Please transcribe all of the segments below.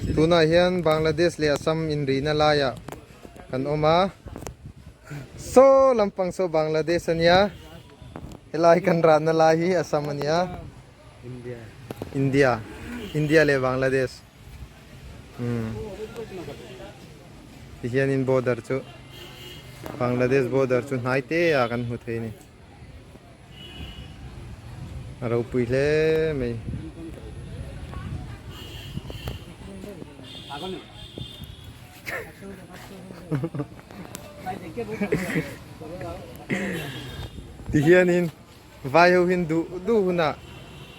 Tunah hian Bangladesh leh Assam inrihna laiah kan awm a, saw lampang saw Bangladesh a nia, helai kan rahna lai hi Assam a nia, India, India leh Bangladesh umm tihianin border chu Bangladesh border chu hnai te ah kan hmu thei a ni. A ropui hle mai. Tihianin vai ho hian duh duh hunah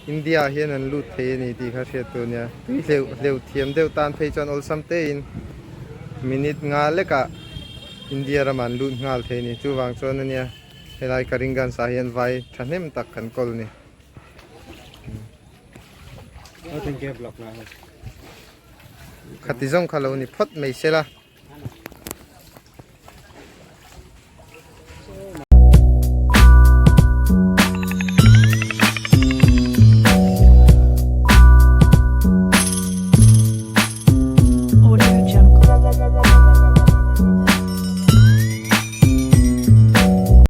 India ah hian an lut thei a ni tih kha hriat tur a nia. Tui hleuh hleuh thiam deuh tan phei chuan awlsam tein minute nga lekah India ramah an lut nghal thei a ni. Chuvang chuan a nia. Helai Karimganj ah hian vai thahnem tak kan kawl a ni. Khati zawng kha lo ni phawt mai se la.